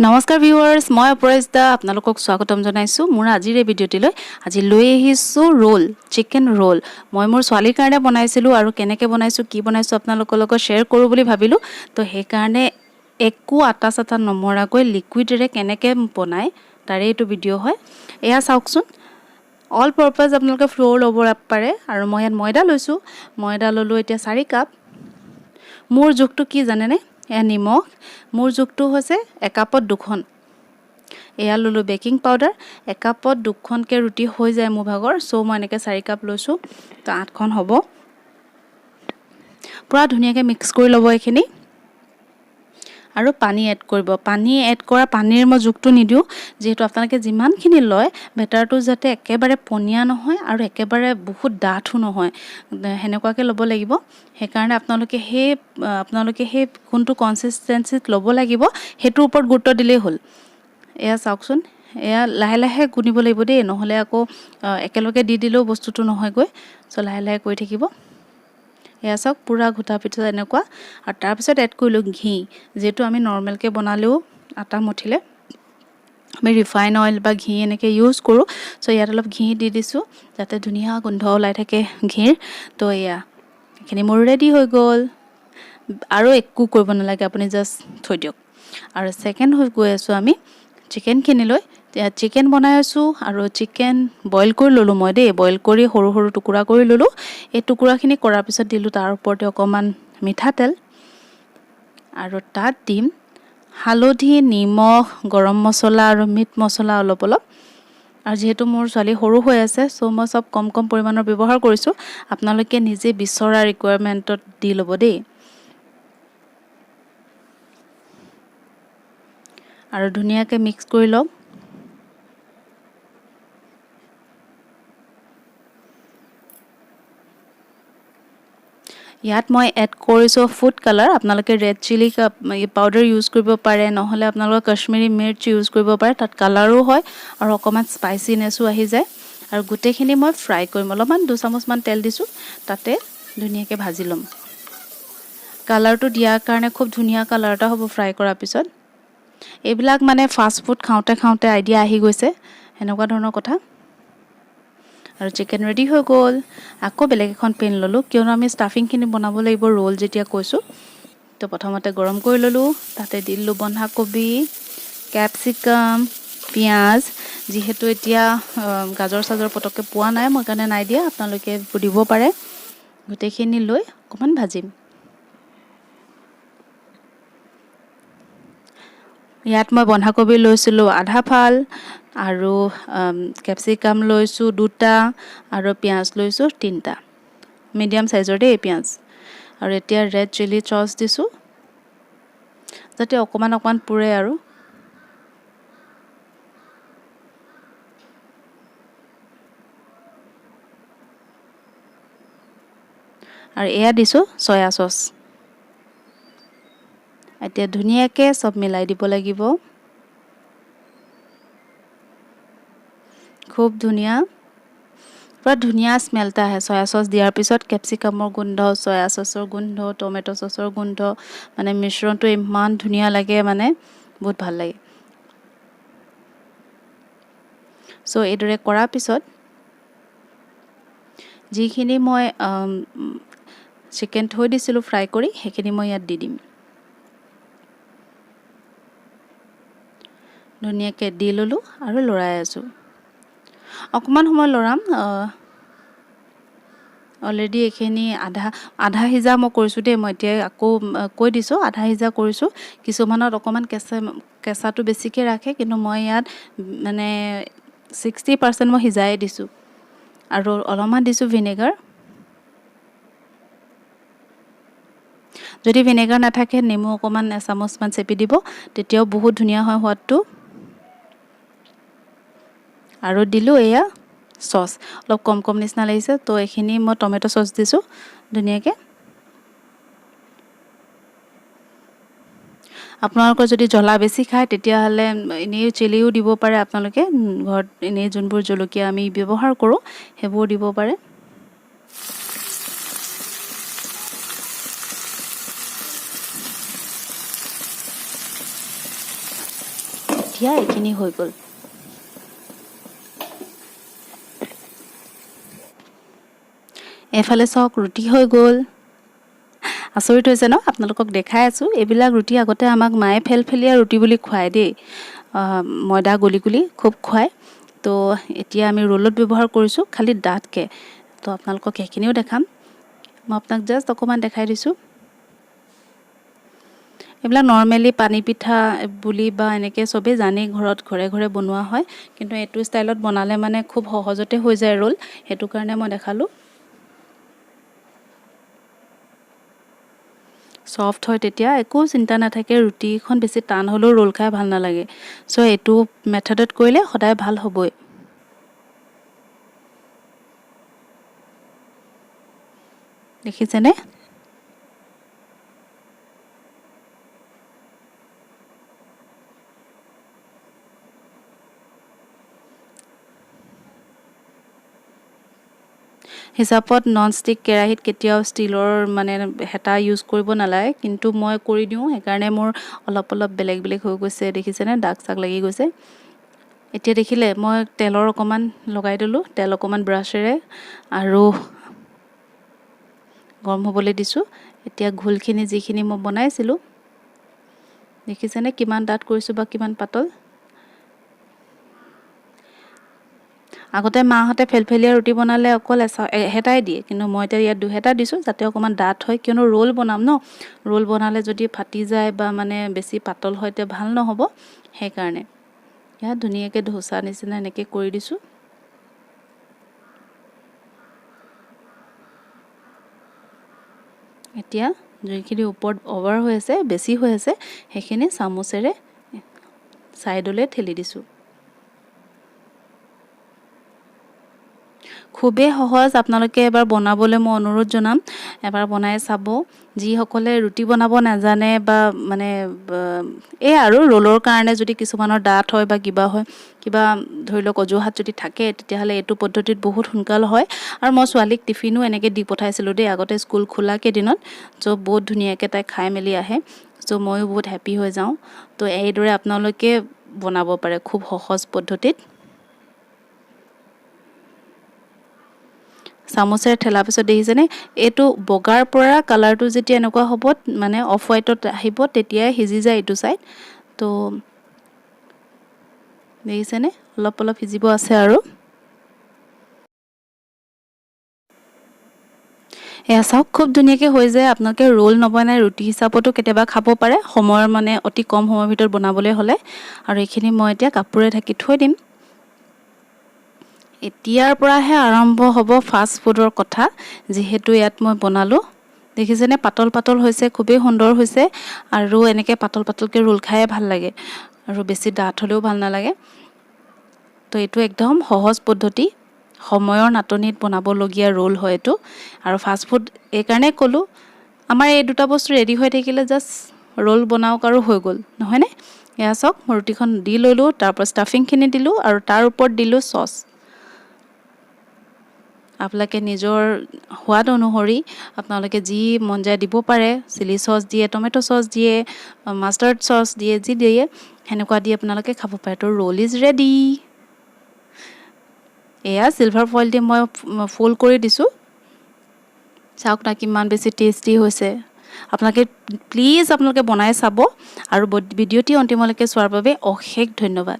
নমস্কাৰ ভিউৱাৰ্ছ, মই অপৰাজিতা আপোনালোকক স্বাগতম জনাইছোঁ মোৰ আজিৰ এই ভিডিঅ'টিলৈ। আজি লৈ আহিছোঁ ৰোল, চিকেন ৰোল। মই মোৰ ছোৱালীৰ কাৰণে বনাইছিলোঁ আৰু কেনেকৈ বনাইছোঁ, কি বনাইছোঁ আপোনালোকৰ লগত শ্বেয়াৰ কৰোঁ বুলি ভাবিলোঁ। তো সেইকাৰণে একো আটা চাটা নমৰাকৈ লিকুইডেৰে কেনেকৈ বনায় তাৰে এইটো ভিডিঅ' হয়। এয়া চাওকচোন, অল পাৰপাজ আপোনালোকে ফ্ল'ৰ ল'ব পাৰে। আৰু মই ইয়াত ময়দা লৈছোঁ, ময়দা ল'লোঁ এতিয়া 4 কাপ। মোৰ জোখটো কি জানেনে? এয়া নিমখ। মোৰ জোখটো হৈছে একাপত দুখন। এয়া ল'লোঁ বেকিং পাউডাৰ। একাপত দুখনকৈ ৰুটি হৈ যায় মোৰ ভাগৰ। চ' মই এনেকৈ 4 কাপ লৈছোঁ, তো 8খন হ'ব। পূৰা ধুনীয়াকৈ মিক্স কৰি ল'ব এইখিনি আৰু পানী এড কৰিব। পানী এড কৰা, পানীৰ মই জোখটো নিদিওঁ, যিহেতু আপোনালোকে যিমানখিনি লয় বেটাৰটো যাতে একেবাৰে পনীয়া নহয় আৰু একেবাৰে বহুত ডাঠো নহয়, সেনেকুৱাকৈ ল'ব লাগিব। সেইকাৰণে আপোনালোকে সেই কোনটো কনচিষ্টেঞ্চিত ল'ব লাগিব সেইটোৰ ওপৰত গুৰুত্ব দিলেই হ'ল। এয়া চাওকচোন, এয়া লাহে লাহে গুনিব লাগিব দেই, নহ'লে আকৌ একেলগে দি দিলেও বস্তুটো নহয়গৈ। চ' লাহে লাহে কৰি থাকিব। এয়া চাওক, পূৰা ঘোটা পিঠা এনেকুৱা। আৰু তাৰপিছত এড কৰিলোঁ ঘি। যিহেতু আমি নৰ্মেলকৈ বনালেও আটা মঠিলে আমি ৰিফাইন অইল বা ঘি এনেকৈ ইউজ কৰোঁ, চ' ইয়াত অলপ ঘি দি দিছোঁ যাতে ধুনীয়া গোন্ধ ওলাই থাকে ঘিৰ। তো এয়া এইখিনি মোৰ ৰেডি হৈ গ'ল আৰু একো কৰিব নালাগে, আপুনি জাষ্ট থৈ দিয়ক। আৰু ছেকেণ্ড হৈ গৈ আছোঁ আমি চিকেনখিনিলৈ। চিকেন বনাই আছোঁ আৰু চিকেন বইল কৰি ল'লোঁ মই দেই। বইল কৰি সৰু সৰু টুকুৰা কৰি ল'লোঁ। এই টুকুৰাখিনি কৰাৰ পিছত দিলোঁ তাৰ ওপৰতে অকণমান মিঠাতেল আৰু তাত দিম হালধি, নিমখ, গৰম মছলা আৰু মিট মছলা অলপ অলপ। আৰু যিহেতু মোৰ ছোৱালী সৰু হৈ আছে, চ' মই চব কম কম পৰিমাণৰ ব্যৱহাৰ কৰিছোঁ। আপোনালোকে নিজে বিচৰা ৰিকুৱাৰমেণ্টত দি ল'ব দেই। আৰু ধুনীয়াকৈ মিক্স কৰি লওক। ইয়াত মই এড কৰিছোঁ ফুড কালাৰ। আপোনালোকে ৰেড চিলি পাউডাৰ ইউজ কৰিব পাৰে, নহ'লে আপোনালোকে কাশ্মীৰী মিৰ্চ ইউজ কৰিব পাৰে। তাত কালাৰো হয় আৰু অকণমান স্পাইচিনেছো আহি যায়। আৰু গোটেইখিনি মই ফ্ৰাই কৰিম। অলপমান 2 চামুচমান তেল দিছোঁ, তাতে ধুনীয়াকৈ ভাজি ল'ম। কালাৰটো দিয়াৰ কাৰণে খুব ধুনীয়া কালাৰ এটা হ'ব ফ্ৰাই কৰাৰ পিছত। এইবিলাক মানে ফাষ্ট ফুড খাওঁতে খাওঁতে আইডিয়া আহি গৈছে, সেনেকুৱা ধৰণৰ কথা। আৰু চিকেন ৰেডি হৈ গ'ল। আকৌ বেলেগ এখন পেন ল'লোঁ, কিয়নো আমি ষ্টাফিংখিনি বনাব লাগিব ৰোল যেতিয়া কৈছোঁ। তো প্ৰথমতে গৰম কৰি ল'লোঁ, তাতে দিলোঁ বন্ধাকবি, কেপচিকাম, পিঁয়াজ। যিহেতু এতিয়া গাজৰ চাজৰ পটককৈ পোৱা নাই, মই কাৰণে নাই দিয়া, আপোনালোকে দিব পাৰে। গোটেইখিনি লৈ অকণমান ভাজিম। ইয়াত মই বন্ধাকবি লৈছিলোঁ আধা ফাল আৰু কেপচিকাম লৈছোঁ দুটা আৰু পিঁয়াজ লৈছোঁ তিনিটা, মিডিয়াম চাইজৰ দেই পিঁয়াজ। আৰু এতিয়া ৰেড চিলি চচ দিছোঁ যাতে অকণমান অকণমান পুৰে। আৰু এয়া দিছোঁ চয়া চচ। এতিয়া ধুনীয়াকৈ চব মিলাই দিব লাগিব। খুব ধুনীয়া, পূৰা ধুনীয়া স্মেল এটা আহে চয়া চচ দিয়াৰ পিছত। কেপচিকামৰ গোন্ধ, চয়া চচৰ গোন্ধ, টমেট' চচৰ গোন্ধ, মানে মিশ্ৰণটো ইমান ধুনীয়া লাগে, মানে বহুত ভাল লাগে। চ' এইদৰে কৰাৰ পিছত যিখিনি মই চিকেন থৈ দিছিলোঁ ফ্ৰাই কৰি, সেইখিনি মই ইয়াত দি দিম। ধুনীয়াকৈ দি ল'লোঁ আৰু লৰাই আছোঁ। অকণমান সময় লৰাম। অলৰেডি এইখিনি আধা আধা সিজা মই কৰিছোঁ দেই। মই এতিয়া আকৌ কৈ দিছোঁ, আধা সিজা কৰিছোঁ। কিছুমানত অকণমান কেঁচা কেঁচাটো বেছিকৈ ৰাখে, কিন্তু মই ইয়াত মানে 60% মই সিজায়ে দিছোঁ। আৰু অলপমান দিছোঁ ভিনেগাৰ। যদি ভিনেগাৰ নাথাকে, নেমু অকণমান এচামুচমান চেপি দিব, তেতিয়াও বহুত ধুনীয়া হয় সোৱাদটো। আৰু দিলোঁ এয়া চচ। অলপ কম কম নিচিনা লাগিছে, তো এইখিনি মই টমেট' চচ দিছোঁ ধুনীয়াকৈ। আপোনালোকৰ যদি জ্বলা বেছি খায়, তেতিয়াহ'লে এনেই চিলিও দিব পাৰে আপোনালোকে। ঘৰত এনেই যোনবোৰ জলকীয়া আমি ব্যৱহাৰ কৰোঁ, সেইবোৰ দিব পাৰে। এতিয়া এইখিনি হৈ গ'ল। এইফালে চাওক, ৰুটি হৈ গ'ল। আচৰিত হৈছে ন? আপোনালোকক দেখাই আছোঁ। এইবিলাক ৰুটি আগতে আমাক মায়ে ফেলফেলীয়া ৰুটি বুলি খুৱায় দেই, ময়দা গুলি গুলি খুব খুৱায়। তো এতিয়া আমি ৰোলত ব্যৱহাৰ কৰিছোঁ, খালি ডাঠকৈ। তো আপোনালোকক সেইখিনিও দেখাম। মই আপোনাক জাষ্ট অকণমান দেখাই দিছোঁ। এইবিলাক নৰ্মেলি পানী পিঠা বুলি বা এনেকৈ চবেই জানেই, ঘৰত ঘৰে ঘৰে বনোৱা হয়। কিন্তু এইটো ষ্টাইলত বনালে মানে খুব সহজতে হৈ যায় ৰোল, সেইটো কাৰণে মই দেখালোঁ। ছফ্ট হয়, তেতিয়া একো চিন্তা নাথাকে। ৰুটিখন বেছি টান হ'লেও ৰোল খাই ভাল নালাগে। চ' এইটো মেথডত কৰিলে সদায় ভাল হ'বই। দেখিছেনে? হিচাপত নন ষ্টিক কেৰাহীত কেতিয়াও ষ্টীলৰ মানে হেতা ইউজ কৰিব নালাগে, কিন্তু মই কৰি দিওঁ, সেইকাৰণে মোৰ অলপ অলপ বেলেগ বেলেগ হৈ গৈছে। দেখিছেনে? দাগ চাগ লাগি গৈছে। এতিয়া দেখিলে, মই তেলৰ অকণমান লগাই দিলোঁ, তেল অকণমান ব্ৰাছেৰে, আৰু গৰম হ'বলৈ দিছোঁ। এতিয়া ঘোলখিনি যিখিনি মই বনাইছিলোঁ, দেখিছেনে কিমান ডাঠ কৰিছোঁ বা কিমান পাতল? আগতে মাহঁতে ফেলফেলীয়া ৰুটি বনালে অকল এহেতাই দিয়ে, কিন্তু মই এতিয়া ইয়াত দুহেতা দিছোঁ, যাতে অকণমান ডাঠ হয়, কিয়নো ৰোল বনাম ন। ৰোল বনালে যদি ফাটি যায় বা মানে বেছি পাতল হয়, তেতিয়া ভাল নহ'ব। সেইকাৰণে ইয়াত ধুনীয়াকৈ ধোচা নিচিনা এনেকৈ কৰি দিছোঁ। এতিয়া যোনখিনি ওপৰত অভাৰ হৈ আছে, বেছি হৈ আছে, সেইখিনি চামুচেৰে ছাইডলৈ ঠেলি দিছোঁ। খুবেই সহজ। আপোনালোকে এবাৰ বনাবলৈ মই অনুৰোধ জনাম, এবাৰ বনাই চাব। যিসকলে ৰুটি বনাব নাজানে বা মানে এই আৰু ৰোলৰ কাৰণে যদি কিছুমানৰ ডাঠ হয় বা কিবা হয়, কিবা ধৰি লওক অজুহাত যদি থাকে, তেতিয়াহ'লে এইটো পদ্ধতিত বহুত সোনকাল হয়। আৰু মই ছোৱালীক টিফিনো এনেকৈ দি পঠাইছিলোঁ দেই আগতে, স্কুল খোলা কেইদিনত। চ' বহুত ধুনীয়াকৈ তাই খাই মেলি আহে। চ' ময়ো বহুত হেপী হৈ যাওঁ। তো এইদৰে আপোনালোকে বনাব পাৰে খুব সহজ পদ্ধতিত। চামুচেৰে ঠেলাৰ পিছত দেখিছেনে, এইটো বগাৰ পৰা কালাৰটো যেতিয়া এনেকুৱা হ'ব, মানে অফ হোৱাইটত আহিব, তেতিয়াই সিজি যায় এইটো ছাইড। তো দেখিছেনে, অলপ অলপ সিজিব আছে। আৰু এয়া চাওক, খুব ধুনীয়াকৈ হৈ যায়। আপোনালোকে ৰোল নবনাই ৰুটি হিচাপতো কেতিয়াবা খাব পাৰে, সময়ৰ মানে অতি কম সময়ৰ ভিতৰত বনাবলৈ হ'লে। আৰু এইখিনি মই এতিয়া কাপোৰে ঢাকি থৈ দিম। এতিয়াৰ পৰাহে আৰম্ভ হ'ব ফাষ্ট ফুডৰ কথা। যিহেতু ইয়াত মই বনালোঁ, দেখিছেনে, পাতল পাতল হৈছে, খুবেই সুন্দৰ হৈছে। আৰু এনেকৈ পাতল পাতলকৈ ৰোল খায়ে ভাল লাগে, আৰু বেছি ডাঠ হ'লেও ভাল নালাগে। তো এইটো একদম সহজ পদ্ধতি, সময়ৰ নাটনিত বনাবলগীয়া ৰোল হয় এইটো। আৰু ফাষ্ট ফুড এইকাৰণেই ক'লোঁ, আমাৰ এই দুটা বস্তু ৰেডি হৈ থাকিলে জাষ্ট ৰোল বনাওক আৰু হৈ গ'ল, নহয়নে? এয়া চাওক, মই ৰুটিখন দি ল'লোঁ, তাৰপৰা ষ্টাফিংখিনি দিলোঁ আৰু তাৰ ওপৰত দিলোঁ চচ। আপোনালোকে নিজৰ সোৱাদ অনুসৰি আপোনালোকে যি মন যায় দিব পাৰে। চিলি চচ দিয়ে, টমেট' চচ দিয়ে, মাষ্টাৰ্ড চচ দিয়ে, যি দিয়ে সেনেকুৱা দি আপোনালোকে খাব পাৰে। তো roll is ready। এয়া চিলভাৰ ফইল দি মই ফ'ল্ড কৰি দিছোঁ। চাওক না, কিমান বেছি টেষ্টি হৈছে। আপোনালোকে প্লিজ আপোনালোকে বনাই চাব আৰু ভিডিঅ'টি অন্তিমলৈকে চোৱাৰ বাবে অশেষ ধন্যবাদ।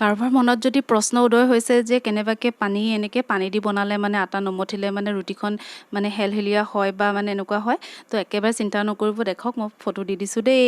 কাৰোবাৰ মনত যদি প্ৰশ্ন উদয় হৈছে যে কেনেবাকৈ পানী এনেকৈ পানী দি বনালে মানে আটা নমঠিলে মানে ৰুটিখন মানে হেলহেলীয়া হয় বা মানে এনেকুৱা হয়, তো একেবাৰে চিন্তা নকৰিব। দেখক, মই ফটো দি দিছোঁ দেই।